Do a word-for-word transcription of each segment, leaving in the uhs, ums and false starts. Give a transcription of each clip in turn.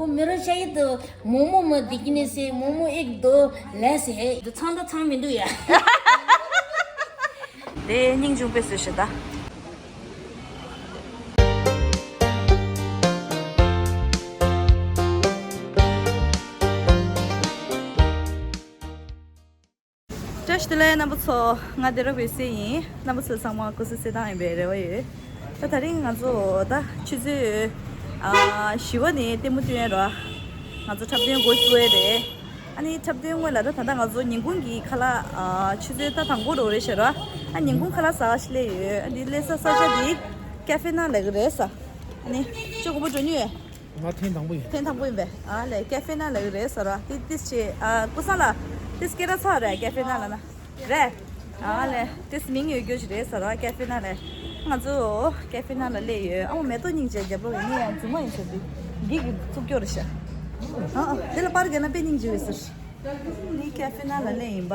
वो मेरो शायद मोमो म देखने से मोमो एक दो लेस है। तो छांदा छां मिंदु या। དེ་སྙིང་རྗེ་པོ་བཟོས་ཤག་ད། བཀྲ་ཤིས་བདེ་ལེགས་རྣམ་པ་ཚོ། ང་བདེ་རབ་འོད་ཟེར་ཡིན། རྣམ་པ་ཚོ་ཚང་མ་སྐུ་གཟུགས་གསལ་ཐང་ཡིན་པའི་རེ་བ་ཡོད། ད་དེ་རིང་ང་ཚོ་ད་ཆུ་ཚོད་ཨ་བཞི་པ་ནས་ལྟད་མོ་སྟོན་ཡས་རོ། ང་ཚོ་འཁྲབ་སྟོན་འགོ་བཙུགས་ཡས་རེད། ཨ་ནི་འཁྲབ་སྟོན་སྔོན་ལ་ད་ད་ལྟ་ང་ཚོ་ཉིན་གུང་གི་ཁ་ལག་ཨ་ཆུ་ཚོད་ད་དང་པོ་རོ་རེད་ཤག་རོ། ཨ་ཉིན་གུང་ཁ་ལག་ཟ་ག་ཞིག་སླེབས་ཡོད། ཨ་འདི་སླེབས་ས་ས་ཆ་འདི་ཀེ་ཧྥེ་ན་ལབ་ཀྱི་རེད་ས། ཨ་ནི་ཅོ་གོ་པོ་འགྲོ་མྱོང་ཡོད། ང་ཐེངས་དང་པོ་ཡིན། ཐེངས་དང་པོ་ཡིན་པས། ཨ་ལས་ཀེ་ཧྥེ་ན་ལབ་ཀྱི་རེད་ཟེར་བ། ཏི་ཏིས་ཆེ་ཨ་ཀུ་སང་ལ་ཏིས་སྐད་གྲགས་ཚ་རེད་ཀེ་ཧྥེ་ན་ལ་ན། རེད། ཨ་ལས་ཏིས་མིང་ཡོད་རྒྱུ་ཞིག་རེད་ཟེར་བ་ཀེ་ཧྥེ་ན་ལས། ང་ཚོ་ཀེ་ཧྥེ་ན་ལ་སླེབས་ཡོད། ཨ་མོ་མེ་ཏོག་སྙིང་རྗེ་རྒྱབ་ལོག་ཡིན་ནི་ཡང་རྫུན་མ་ཡིན་ཟེར་དུས་འགྱིག་གི་བཙུགས་སྐྱོར་རེད་ཤག་ཨ་ཨ་དེ་ལ་པར་རྒྱག་ན་དཔེ་སྙིང་རྗེ་བས་ཟེར། ནི་ཀེ་ཧྥེ་ན་ལ་སླེབས་ཡིན་པ།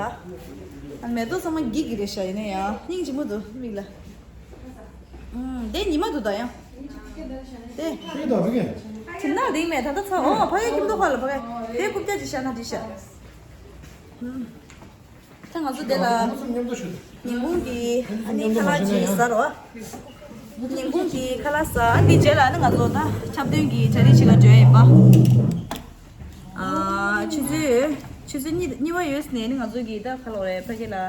ཨ་མེ་ཏོག་ཚང་མ་འགྱིག་གི་རེད་ཤག་ཡིན་ན་ཡང་སྙིང་རྗེ་མོ་འདུག་མིག་ལ། ཨུམ། དེ་ཉི་མ་འདུག་ད་ཡང་། དེ། དེ་ད་རིག་གེ་དེ་ན་རིང་མེད་ད་ལྟ་ཚ་འོ་ཕ་གི་ཁྱིམ་ཐོག་ཁ་ལ་ཕ་གི་དེ་རྐུབ་བཀྱག་ཅིག་བཞག་ན་འགྲིག་ཤག་ཨུམ། ད་ང་ཚོ་དེ་ལ་ཉིན་གུང་གི་ཨ་ནི་ཁ་ལག་ཅིག་ཟ་རོགས། ཉིན་གུང་གི་ཁ་ལག་ཟ། ཨ་འདི་རྗེས་ལ་ཨ་ནི་ང་ཚོ་ད་འཁྲབ་སྟོན་གྱི་གྲ་སྒྲིག་བྱེད་ག་འགྲོ་ཡ་ཡིན་པ། ཨ་ཆུ་ཚོད་ཆུ་ཚོད་གཉིས་གཉིས་པ་ཡོལ་ནས་ནི་ང་ཚོ་གི་ད་ཁ་ལོ་རེད་ཕ་གི་ལ། ཨ་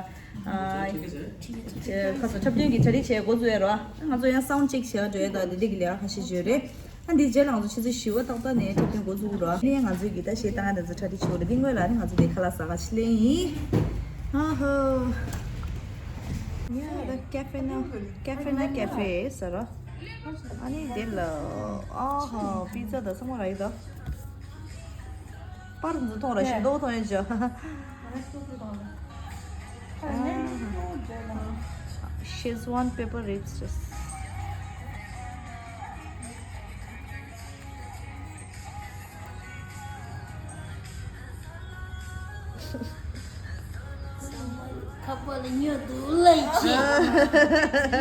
ཁ་སོ་འཁྲབ་སྟོན་གྱི་གྲ་སྒྲིག་བྱས་འགོ་བཙུགས་ཡ་རོ། ང་ཚོ་ཡང་སའུན་ཌི་ཅེག་བྱས་འགྲོ་ཡ་ད་འདི་འདྲ་གི་ལས་ཁ་ཤས་བྱོས་རེད། ཨ་འདི་རྗེས་ལ་ང་ཚོ་ཆུ་ཚོད་བཞི་པ་ཏག་ཏག་ནས་འཁྲབ་སྟོན་འགོ་བཙུགས་རོ། ཨ་ནི་ང་ཚོ་གི་ད་གཞས་བཏང་ཡ་འདི་ཚོ་གྲ་སྒྲིག་བྱེད་དགོས་རེད། འདི་སྔོན་ལ་ནི་ང་ཚོ་འདི་ཁ་ལག་ཟ་ག་ཕྱིན་ལེ་ཡིན། ཨ་ཧོ། ཡ་ད་ཀེ་ཧྥེ་ན་ཀེ་ཧྥེ་ན་ཀེ་ཧྥེ་ཟེར་རོ། ཨ་ནི་འདི་ལ་ཨ་ཧོ་པི་ཛ་ད་ཚང་མ་རག་ཡོད་ད། པར་འདི་མཐོང་ར་ཞིམ་མདོག་མཐོང་ཡོད་ཅོ། Szechuan pepper ribs རེད། ཁ་པར་ཉོ་འདུག་ལ་ཡི་ཆེ།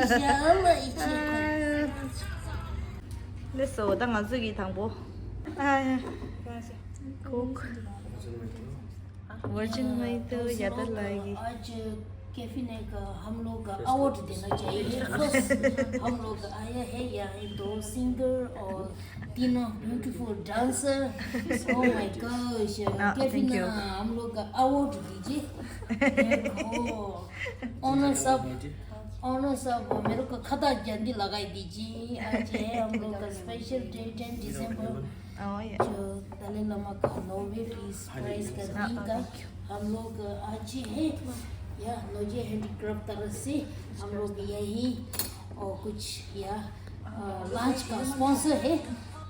ཞལ་ལ་ཡི་ཆེ། ལེ་སོ་ད་ང་ཚོ་གི་དང་པོ། ཨ་ཡ། Coke। Virgin mojito, Yadav लागी। आज कैफे ने का हम लोग का अवार्ड देना चाहिए। फर्स्ट हम लोग आया है यहाँ दो सिंगर और तीनों beautiful dancer. Oh my gosh. Cafe ना हम लोग का अवार्ड दीजिए। देखो, ऑनर साहब, ऑनर साहब मेरे को खता जल्दी लगाई दीजिए। आज है हम लोग का स्पेशल डे, टेन दिसंबर। Oh yeah। जो दलाई लामा का नोबेल पीस प्राइज का दिन का हम लोग आज है या नोजे हैंडीक्राफ्ट तरफ से हम लोग यही और कुछ या लंच का स्पॉन्सर है।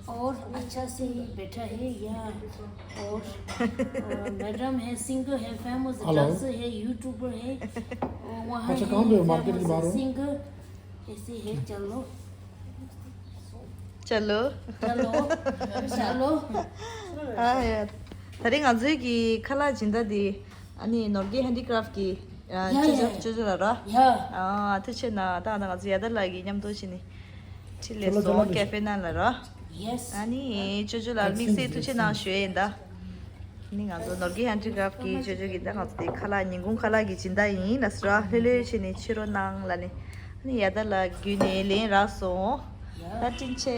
और अच्छा से बैठा है या और मैडम है, सिंगर है, फेमस डांसर है, यूट्यूबर है। और वहाँ अच्छा, कहाँ पे हो? मार्केट के बाहर हो? सिंगर ऐसे है। चलो। चलो। चलो। चलो। ཨ་ཡ། ད་རིང་ང་ཚོའི་གི་ཁ་ལག་སྦྱིན་བདག་འདི་ཨ་ནི་ནོར་གྱི་ཧན་ཌི་ཀྲབ་ཀྱི་ཨ་ཡ་ཅོ་ཅོ་ཡ། ཅོ་ཅོ་ལགས་ར། ཡ། ཨ་ཐུགས་རྗེ་གནང་། ད་ང་ཚོ་ཡ་ད་ལགས་ཀྱི་མཉམ་དུ་བྱས་ནས་ཁྲིད་ལས་སོང་ཀེ་ཧྥེ་ནང་ལ་ར། ཡེ་སི། ཨ་ནི་ཅོ་ཅོ་ལགས་དམིགས་བསལ་ཐུགས་རྗེ་གནང་ཞུ་ཡས་ཡིན་ད། ནི་ང་ཚོ་ནོར་གྱི་ཧན་ཌི་ཀྲབ་ཀྱི་ཅོ་ཅོ་གི་ད་ང་ཚོ་དེ་ཁ་ལག་ཉིན་གུང་ཁ་ལག་གི་སྦྱིན་བདག་ཡིན་ལགས་སོ་ར། ལྷོད་ལྷོད་བྱས་ནས་ཕྱི་རོལ་གནང་ལབ་ནས་ནི་ཡ་ད་ལགས་བརྒྱུད་ནས་ལན་རག་སོང་། ད་བཀྲིན་ཆེ།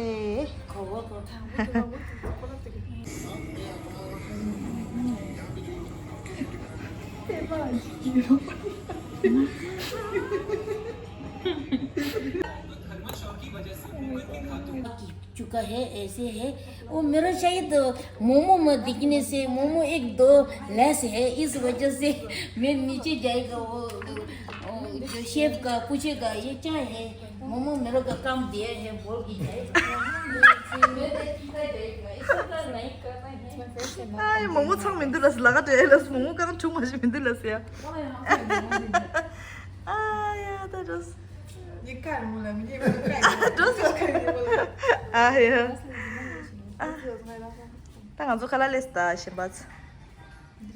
चुका है, ऐसे है। वो मेरा शायद मोमो में दिखने से मोमो एक दो लेस है, इस वजह से मैं नीचे जाएगा, वो, वो जो शेफ का पूछेगा, "ये क्या है?" मोमो मेरे को कम दिया है बोल के जाएगा। मैं तो सीधा जाएगा, ऐसा तो नहीं करना है। ཨ་ཡ་མོག་མོག་ཚང་མི་འདུག་ལགས་ལ་ག་དྲེ་ལགས། མོག་མོག་གང་བྱུང་མ་ཞིག་མི་འདུག་ལགས་ཡ། ཨ་ཡ་ད་རོས། ཉེ་ཀར་མོ་ལ་མི་ཉེ་མོ་ལ་ཀར་མོ་ལ། ཨ་ཡ། ད་ང་ཚོ་ཁ་ལག་ལས་ད་ཞིམ་པ་ཚ།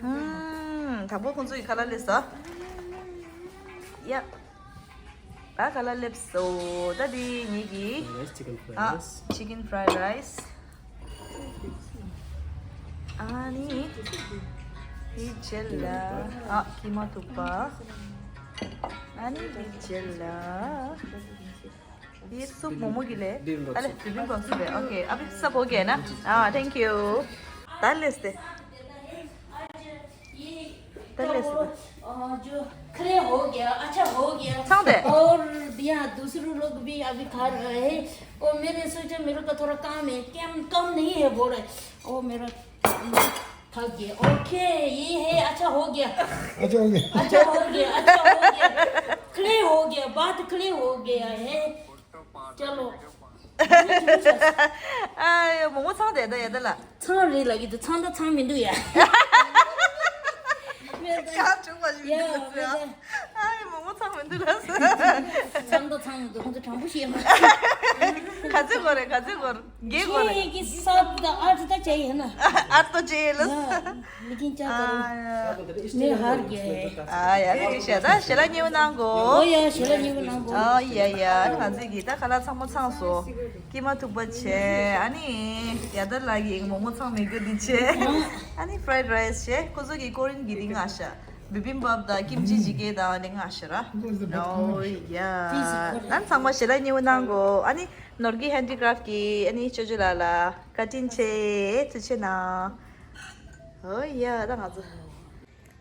ཨུམ། དང་པོ་ཁོང་ཚོ་ཡི་ཁ་ལག་ལས་ད། ཡ། ད་ཁ་ལག་ལེབ་སོ། ད་དེ་ངེད་ཀྱི་Rice, chicken fried ཨ། Rice. Chicken fried rice. ནི། དེའི་རྗེས་ལ། ཨ། ཀི་མ་ཐུག་པ། ཨ་ནི་དེའི་རྗེས་ལ། དེའི་སུབ་མོག་མོག་གི་ལས། ཨ་ལས། བི་བི་མ་པ་སུབ་རེད། ཨོ་ཁེ། ཨ་བི་སབ་ཨོ་ཁེ་ན། ཨ། ཐེང་ཀིའུ། ད་ལས་ཏེ། ད་ལས་ཏེ། ཚང་དེ། और भैया दूसरे लोग भी अभी खा रहे हैं। वो मैंने सोचा मेरे को थोड़ा काम है, काम कम नहीं है बोल रहे। वो मेरा थक गया। ओके, ये है, अच्छा हो गया। अच्छा हो गया। अच्छा हो गया, अच्छा हो गया। क्लियर हो गया, बात क्लियर हो गया है। चलो। ཨ་ཡོ། མོག་མོག་ཚང་དེ་ད་ཡ་ད་ལ། ཚང་རེད་ལབ་ཀྱི་འདུག་ཚང་ད་ཚང་མི་འདུག་ཡ། ཀ་བྱུང་བ་ཞིག་ཡ་འདུག་ཡ། ཨ་ཡོ། མོག་མོག་ཚང་མི་འདུག་ལ། ཚང་ད་ཚང་མི་འདུག་ཁོང་ཚོ་དྲང་པོ་བཤད་མ། ག་ཚོད་དགོས་རེད། ག་ཚོད་དགོས་རེད། བརྒྱད་དགོས་རེད། ཁྱེད་ཀྱི་སབ་ད་ཨར་ད་བྱས་ཡིན་ན། ཨར་ཏོ་བྱས་ཡིན་ལ། लेकिन क्या करूं? मैं हार गया है। ཨ་ཡ། ལགས་ཤ། ད་ཞལ་ལག་མཉེས་པོ་གནང་གོ། ཨོ་ཡ། ཞལ་ལག་མཉེས་པོ་གནང་གོ། ཨ་ཡ་ཡ། ང་ཚོས་ཀྱི་ད་ཁ་ལག་ཚང་མ་ཚང་སོང་། ཀི་མ་ཐུག་པ་བྱས། ཨ་ནི་ཡ་ད་ལགས་ཀྱི་མོག་མོག་ཚང་མེད་རྒྱུ་འདི་བྱས། ཨ་ནི་ཕ་རའེ་ཌི་རའེ་སི་བྱས། ཁོ་ཚོ་གི་ཀོ་རི་ཡན་གྱི་འདི་མངགས་ཤག་བི་བི་མ་པ་དང་ཀིམ་ཅི་ཇི་ཀེ་དང་འདི་མངགས་ཤག་ར། ཨོ་ཡ། ད་ཚང་མ་ཞལ་ལག་མཉེས་པོ་གནང་གོ། ཨ་ནི་ནོར་གྱི་ཧན་ཌི་ཀ་རབ་ཀྱི་ཨ་ནི་ཅོ་ཅོ་ལགས་ལ་བཀའ་དྲིན་ཆེ། ཐུགས་རྗེ་གནང་། ཨོ་ཡ། ད་ང་ཚོ།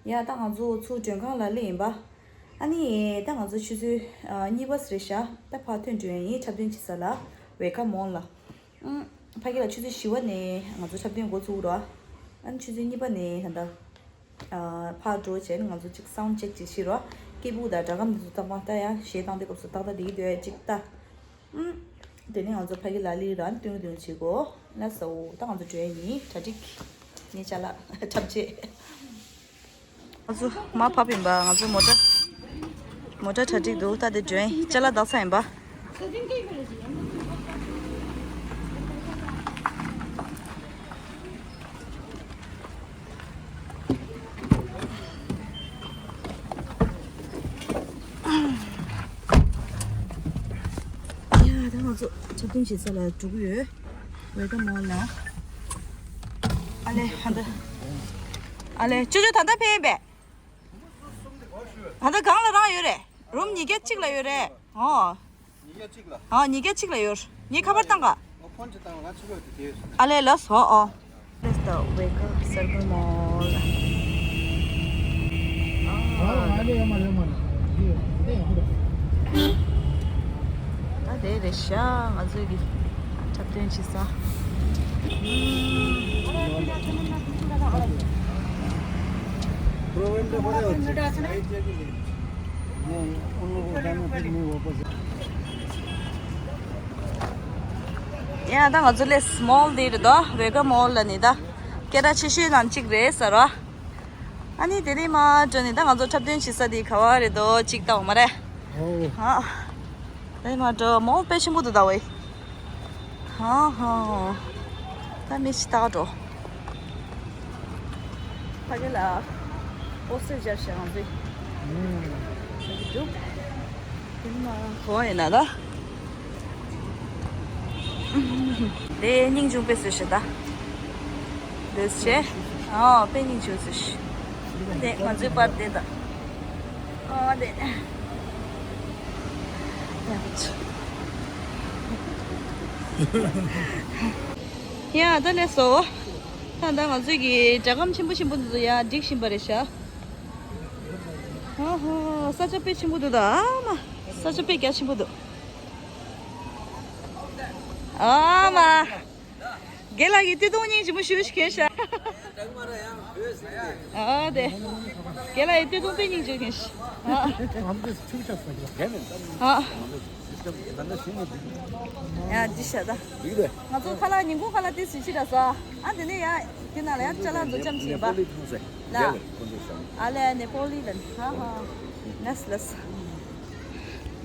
ཡ། ད་ང་ཚོ་ཚུར་མགྲོན་ཁང་ལ་སླེབས་ཡིན་པ། ཨ་ནི་ད་ང་ཚོ་ཆུ་ཚོད་ཨ་གཉིས་པ་རེད་ཤག་ད་ཕར་ཐོན་འགྲོ་ཡ་ཡིན། འཁྲབ་སྟོན་བྱེད་ས་ལ་ཝེ་ཀ་མོལ་ལ། ཨུམ། ཕ་གི་ལ་ཆུ་ཚོད་བཞི་པ་ནས་ང་ཚོ་འཁྲབ་སྟོན་འགོ་ཚུགས་རོགས། ཨ་ནི་ཆུ་ཚོད་གཉིས་པ་ནས་ད་ལྟ་ཨ་ཕར་འགྲོ་བྱས་ནས་ང་ཚོ་ཅིག་སའུན་ཌི་ཅེག་ཅིག་བྱེད་རོགས། སྐད་སྦུག་དང་སྒྲ་སྒམ་འདི་ཚོ་ཏག་ཏག་ད་ཡ་གཞས་བཏང་དུས་སྐབས་སུ་ཏག་ཏག་བསྡད་ཀྱི་འདུག་ཅིག་ལྟ། ཨུམ། དེ་ནས་ང་ཚོ་ཕ་གི་ལ་ལི་རང་སྟོན་སྟོན་བྱེད་གོ། ལགས་སོ། ད་ང་ཚོ་འགྲོ་ཡ་ཡིན། གྲ་སྒྲིག་ངའི་ཅ་ལག་འཁྲབ་ཆས། ང་ཚོ་མར་ཕབ་ཡིན་པ། ང་ཚོ་མོ་ཊ། མོ་ཊ་གྲ་སྒྲིག་འདུག་ད་དེ་འགྲོ་ཡ་ཡིན། ཅ་ལག་བཏགས་ཚར་ཡིན་པ། ཡ། ད་ང་ཚོ་འཁྲབ་སྟོན་བྱེད་ས་ལ་འགྲོ་གི་ཡོད། ཝེ་ཀ་མོལ་ལ། ཨ་ལེ། ཧ་ད། ཨ་ལེ། ཅོ་ཅོ་ད་ལྟ་ཕེབས་པས། ད་ལྟ་སྒང་ལ་རང་ཡོད་རེད། རུམ་ཉིས་བརྒྱ་གཅིག་ལ་ཡོད་རེད། ཨོ། ཉིས་བརྒྱ་གཅིག་ལ། ཨ། ཉིས་བརྒྱ་གཅིག་ལ་ཡོད། ངས་ཁ་པར་བཏང་ག་ངས་ཕོན་ཅིག་བཏང་། ང་ཕྱི་ལོགས་དེ་དེ་ཡོད་ཟེར། ཨ་ལས། ལགས་སོ། ཨོ། Let's the Wega Circle Mall. ཨ་ཨ་ལས། ཡ་མ་ལས་མ་ལས། འདི་འདི་ཡང་ཧུར། ད་དེ་རེད་ཤག་ང་ཚོའི་གི་འཁྲབ་སྟོན་བྱེད་ས། प्रोग्राम तो बड़ा होता है। ཡ། ད་ང་ཚོ་ལས་མོལ་འདི་རེད་དོ། ཝེ་ག་མོལ་ལ་ནི་ད་སྐད་གྲགས་ཆེ་ཤོས་ནང་གཅིག་རེད་ཟེར་བ། ཨ་ནི་དེ་ནས་མར་འགྲོ་ནི་ད་ང་ཚོ་འཁྲབ་སྟོན་བྱེད་ས་དེ་ག་བ་རེད་དོ། གཅིག་ལྟ་འོ་མ་རེད། ཨོ། ཨ། དེ་ནས་མར་འགྲོ། མོལ་དཔེ་ཆེན་པོ་འདུག་ད་ཝེ། ཧ་ཧ། ད་མི་ཞིག་ལྟ་འགྲོ། ཕ་གི་ལ་པོ་སི་ཊར་སྦྱར་ཤག་ང་ཚོས། འདུག་དེ་ནས་ག་བ་ཡིན་ན་ད། དེ་སྙིང་ཆུང་དཔེ་བཟོས་ཤག་ད། འདུག་སེ། ཨོ། དཔེ་སྙིང་ཆུང་བཟོས་ཤག་དེ་ང་ཚོའི་པར་དེ་ད། ཨོ་དེ། ཡ། ད་ལས་སོ། ད་ད་ང་ཚོའི་གི་སྒྲ་སྒམ་ཆེན་པོ་ཆེན་པོ་འདི་ཚོ་ཡ་སྒྲིག་བཞིན་པ་རེད་ཤག་ཧ་ཧ། ས་ཆ་དཔེ་ཆེན་པོ་འདུག་ད། ཨ་མ། ས་ཆ་དཔེ་རྒྱ་ཆེན་པོ་འདུག་ཨ་མ། རྒན་ལགས་ཀྱིས་སྟོད་ཐུང་སྙིང་རྗེ་མོ་ཞེ་པོ་ཞིག་མཁྱེན་ཤག་ཨ་དེ། རྒན་ལགས་ཀྱིས་སྟོད་ཐུང་དཔེ་སྙིང་རྗེ་མཁྱེན་ཤག་ཨ། ཨ། ཡ། འདི་ཤ་ད། ང་ཚོ་ཁ་ལག་ཉིན་གུང་ཁ་ལག་དེ་བཟོས་ཕྱིར་ར་ས། ཨ། དེ་ནས་ཡ་དེ་ནང་ལ་ཡ་ཅ་ལག་ཚོ་འཆམ་བྱེད་པ། ལ། ཨ་ལས་ནེ་པོ་ལི་ལ་ནི། ཧ་ཧ། ལས་ལས།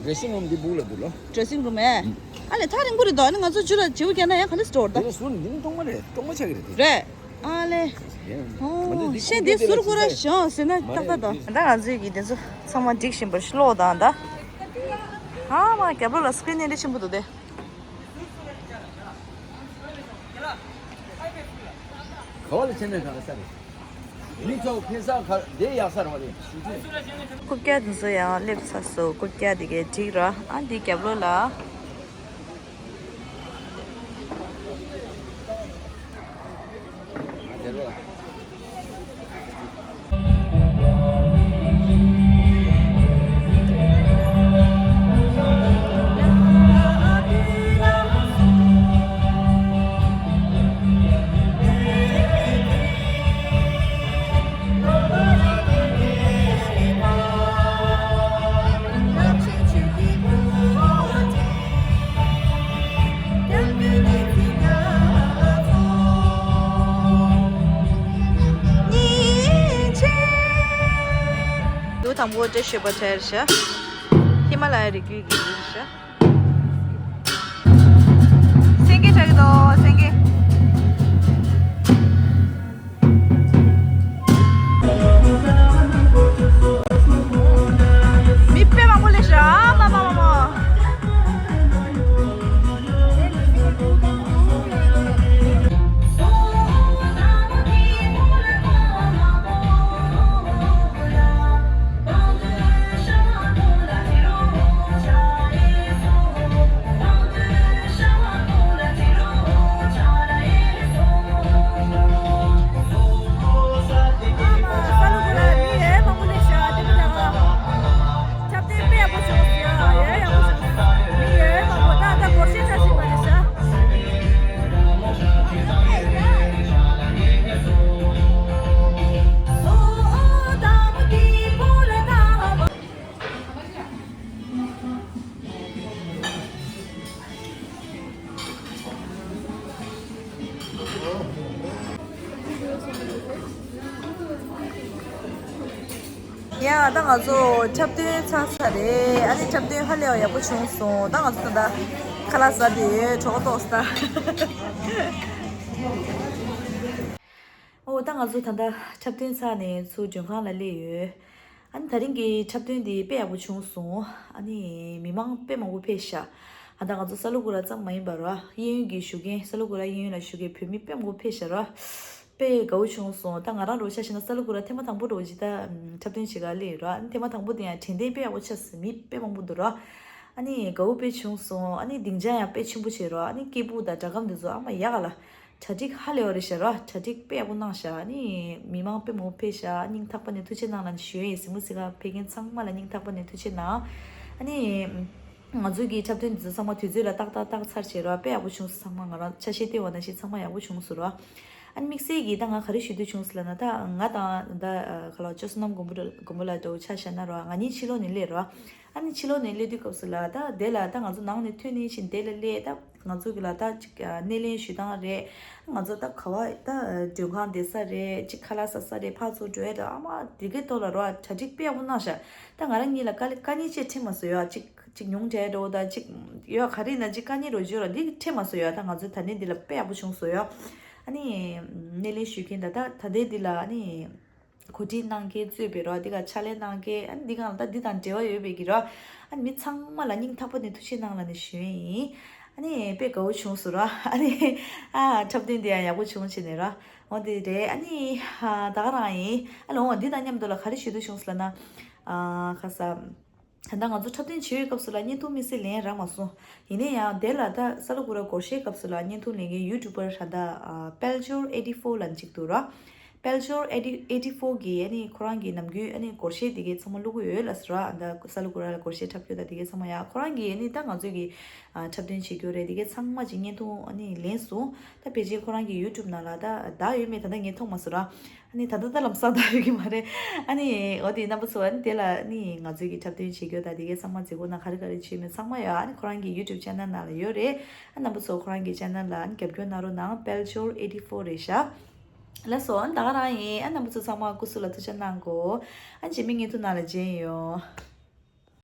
Dressing room འདི་སྦུག་ལ་འདུག་ལོ། Dressing room ཨེ། ཨ་ལས་ཐག་རིང་པོ་རེད་དོ། ཨ་ནི་ང་ཚོ་ཇུ་ལ་བྱེའུ་རྒྱག་ན་ཡང་ག་ལེ་སྟོར་ད། འདི་ལ་ཟུར་འདི་ནི་གཏོང་མ་རེད། གཏོང་མ་ཆགས་ཀྱི་རེད་དེ། རེད། ཨ་ལས། ཨོ། ཤེས་འདི་ཟུར་ཁོ་ར་བཞག་ཟེར་ན་ཏག་ཏག་དོ། ད་ང་ཚོས་ཀྱི་འདི་ཚོ་ཚང་མ་སྒྲིག་བཞིན་པ་ཤི་ལོག་དང་ད། ཧ་མ་རྒྱབ་ལོགས་ལ་སི་ཀི་རིན་ཨེ་འདྲ་ཆེན་པོ་འདུག་སྟེ། ག་བ་ལ་ཕྱིན་ན་ག་ས་རེད། མི་ཚོ་ཕེབས་ས་ག་དེ་ཡག་ས་རེད་བ་རེད། རྐུབ་བཀྱག་དེ་ཚོ་ཡང་སླེབས་ཚར་སོང་། རྐུབ་བཀྱག་དེ་གའི་འགྲིག་ར། ཨ་འདི་རྒྱབ་ལོགས་ལ། ལོ་དང་པོ་འདྲ་ཤོད་པ་འཕྲལ་ཤག་ཧི་མ་ལ་ཡའི་རི་རྒྱུད་ཀྱི་ཡིན་ཤག་སེང་གེ་ཆགས་ཀྱི་འདུག་སེང་གེ། མི་དཔེ་མང་པོ་སླེབས་ཤག་ཨ་མ་མ་མ་མ། ཡ་ད་ང་ཚོ་འཁྲབ་སྟོན་ཚར་ཚར་རེད། ཨ་ནི་འཁྲབ་སྟོན་ཧ་ལས་པ་ཡག་པོ་བྱུང་སོང་། ད་ང་ཚོ་ད་ལྟ་ཁ་ལག་ཟ་བསྡད་ཡོད། གྲོད་ཁོག་ལྟོགས་སོང་ད། ཨོ་ད་ང་ཚོ་ད་ལྟ་འཁྲབ་སྟོན་ཚར་ནས་ཚུར་མགྲོན་ཁང་ལ་སླེབས་ཡོད། ཨ་ནི་ད་རིང་གི་འཁྲབ་སྟོན་འདི་དཔེ་ཡག་པོ་བྱུང་སོང་། ཨ་ནི་མི་མང་དཔེ་མང་པོ་ཕེབས་ཤག་ཨ་ད་ང་ཚོ་ས་ལུ་ཀུ་ར་ཙམ་མ་ཡིན་པ་ར་གཡས་གཡོན་གྱི་བཞུགས་མཁན་ས་ལུ་ཀུ་ར་གཡས་གཡོན་ལ་བཞུགས་མཁན་བོད་མི་དཔེ་མང་པོ་ཕེབས་ཤག་ར། དཔེ་དགའ་བོ་བྱུང་སོང་། ད་ང་རང་རོ་ཆ་བཞག་ན་ས་ལུ་ཀུ་ར་ཐེངས་མ་དང་པོ་རོ་ཇི་ད་འཁྲབ་སྟོན་བྱེད་ག་སླེབས་ཡོད་ར། ཨ་ནི་ཐེངས་མ་དང་པོ་དེ་ཡང་དྲན་རྟེན་དཔེ་ཡག་པོ་ཆགས་སོང་། མི་དཔེ་མང་པོ་འདུག་ར། ཨ་ནི་དགའ་བོ་དཔེ་བྱུང་སོང་། ཨ་ནི་སྡིངས་ཆ་ཡང་དཔེ་ཆེན་པོ་བྱས་ར། ཨ་ནི་སྐད་སྦུག་དང་སྒྲ་སྒམ་དེ་ཚོ་ཨ་མ་ཡག་ག་ལ། གྲ་སྒྲིག་ཧ་ལས་པ་རེད་ཤག་ར། གྲ་སྒྲིག་དཔེ་ཡག་པོ་གནང་ཤག་ཨ་ནི་མི་མང་དཔེ་མང་པོ་ཕེབས་ཤག་སྙིང་ཐག་པ་ནས་ཐུགས་རྗེ་གནང་ལབ་ནས་ཞུ་ཡ་ཡིན། གཟིགས་མོ་གཟིགས་ག་ཕེབས་མཁན་ཚང་མ་ལ་སྙིང་ཐག་པ་ནས་ཐུགས་རྗེ་གནང་། ཨ་ནི་ང་ཚོའི་གི་འཁྲབ་སྟོན་འདི་ཚོ་ཚང་མ་དུས་ཚོད་ལ་ཏག་ཏག་ཏག་ཚར་བྱས་ར། དཔེ་ཡག་པོ་བྱུང་སོང་། ཚང་མ་ང་རང་ཆ་ཤས་བལྟས་པ་ནང་བཞིན་ཚང་མ་ཡག་པོ་བྱུང་སོང་ར། ཨ་ནི་དམིགས་བསལ་གྱིས་ད་ང་ག་རེ་ཞུ་འདོད་བྱུང་སོང་ལབ་ན། ད་ང་དང་ད་ག་ལ་ཅོ་བསོད་ནམས་མགོན་པོ་མགོན་པོ་ལགས་འདྲ་བོ་ཆ་བཞག་ན་ར། ང་གཉིས་ཕྱི་ལོགས་ནས་སླེབས་ར། ཨ་ནི་ཕྱི་ལོགས་ནས་སླེབས་དུས་སྐབས་སུ་ལ་ད་དེ་ལ་ད་ང་ཚོ་ནང་ནས་ཐོན་ནས་ཕྱིན་དེ་ལ་སླེབས། ད་ང་ཚོ་གི་ལ་ད་ཅིག་སྣེ་ལེན་ཞུ་སྟངས་རེད། ང་ཚོ་ད་ག་བ་ད་མགྲོན་ཁང་བསྡད་ས་རེད། ཅིག་ཁ་ལག་ཟ་ས་རེད། ཕར་ཚུར་འགྲོ་ཡ་ད་ཨ་མ་དེ་གའི་ཐོག་ལ་ར་གྲ་སྒྲིག་དཔེ་ཡག་པོ་གནང་ཤག་ད་ང་རང་གཉིས་ལ་དཀའ་ལས་དཀའ་ཉེན་ཅིག་འཕྲད་མ་སོང་ཡ། ཅིག་ཅིག་ཉུང་འདྲ་འགྲོ་ད་ཅིག་ཡོད་ག་རེ་ན་ཅིག་དཀའ་ཉེན་རོ་བརྗོད་ར་འདི་འཕྲད་མ་སོང་ཡ། ད་ང་ཚོ་ད་ནས་འདི་ལ་དཔེ་ཡག་པོ་བྱུང་སོང་ཡ། ཨ་ནི་སྣེ་ལེན་ཞུ་མཁན་ད་ད་ད་ལྟའི་འདི་ལ་ཨ་ནི། གོ་སྒྲིག་གནང་མཁན་གཙོས་པའི་རོ། འདི་ག་ཕྱག་ལས་གནང་མཁན་ཨ་ནི་འདི་ག་ལ་ད་འདི་དང་འབྲེལ་བ་ཡོད་པའི་གི་རོ། ཨ་ནི་མི་ཚང་མ་ལ་སྙིང་ཐག་པ་ནས་ཐུགས་རྗེ་གནང་ལབ་ནས་ཞུ་ཡས་ཡིན། ཨ་ནི་དཔེ་དགའ་བོ་བྱུང་སོང་རོ། ཨ་ནི་ཨ་འཁྲབ་སྟོན་འདི་ཡང་ཡག་པོ་བྱུང་བྱས་ནས་རོ། འོ་འདི་རེད། ཨ་ནི་ཨ་ད་ག་རང་ཡིན། ཨ་ལོ་འདི་དང་མཉམ་དུ་ལ་ག་རེ་ཞུ་འདོད་བྱུང་སོང་ལབ་ན། ཨ་ཁ་ས། ད་ལྟ་ང་ཚོ་འཁྲབ་སྟོན་བྱེད་པའི་སྐབས་སུ་ལ་བརྙན་ཐུང་དམིགས་བསལ་ལེན་རག་མ་སོང་། ཡིན་ན་ཡང་དེ་ལ་ད་ས་ལ་གུ་ར་སྒོར་གཞས་སྐབས་སུ་ལ་བརྙན་ཐུང་ལེན་མཁན་ཡུ་ཊུབ་པར་ད་ལྟ་པེལ་ཇོར་ཨེ་ཊི་ཕོར་ལབ་ཅིག་འདུག་ར། པེལ་ཇོར་ཨེ་ཊི་ཨེ་ཊི་ཕོར་གི་ཨ་ནི་ཁོ་རང་གི་ནམ་རྒྱུན་ཨ་ནི་སྒོར་གཞས་དེ་གའི་ཚང་མ་བླུག་གི་ཡོད་ལབ་སོང་ར། ད་ས་ལ་གུ་ར་ལ་སྒོར་གཞས་འཁྲབ་རྒྱུ་ད་དེ་གའི་ཚང་མ་ཡ་ཁོ་རང་གི་ཨ་ནི་ད་ང་ཚོའི་གི་འཁྲབ་སྟོན་བྱེད་རྒྱུ་རེད། དེ་གའི་ཚང་མ་ཅིག་བརྙན་ཐུང་ཨ་ནི་ལེན་སོང་། ད་ཕལ་ཆེར་ཁོ་རང་གི་ཡུ་ཊུབ་ནང་ལ་ད་བདག་ཡོད་མེད་ད་ལྟ་ངས་མཐོང་མ་སོང་ར། ཨ་ནི་ད་ལྟ་ད་ལམ་སང་ད་ཡོད་ཀྱི་མ་རེད། ཨ་ནི་འོ་དེ་རྣམ་པ་ཚོ་ཨ་ནི་དེ་ལ་ཨ་ནི་ང་ཚོའི་གི་འཁྲབ་སྟོན་བྱེད་རྒྱུ་དང་དེ་གའི་ཚང་མ་མཛད་སྒོ་ནང་ག་རེ་ག་རེ་བྱས་མེད་ཚང་མ་ཡོད། ཨ་ནི་ཁོ་རང་གི་ཡུ་ཊུབ་ཅེ་ནལ་ནང་ལ་ཡོད་རེད། ཨ་རྣམ་པ་ཚོ་ཁོ་རང་གི་ཅེ་ནལ་ལ་ཨ་ནི་རྒྱབ་སྐྱོར་གནང་རོགས་གནང་། པེལ་ཇོར་ཨེ་ཊི་ཕོར་རེད་ཤག་ལགས་སོ། ཨ་ནི་ད་ག་རང་ཡིན། ཨ་རྣམ་པ་ཚོ་ཚང་མ་སྐུ་གཟུགས་ལ་ཐུགས་ཆེ་གནང་གོ། ཨ་ནི་རྗེས་མའི་བརྙན་ཐུང་ནང་ལ་མཇལ་ཡོང་།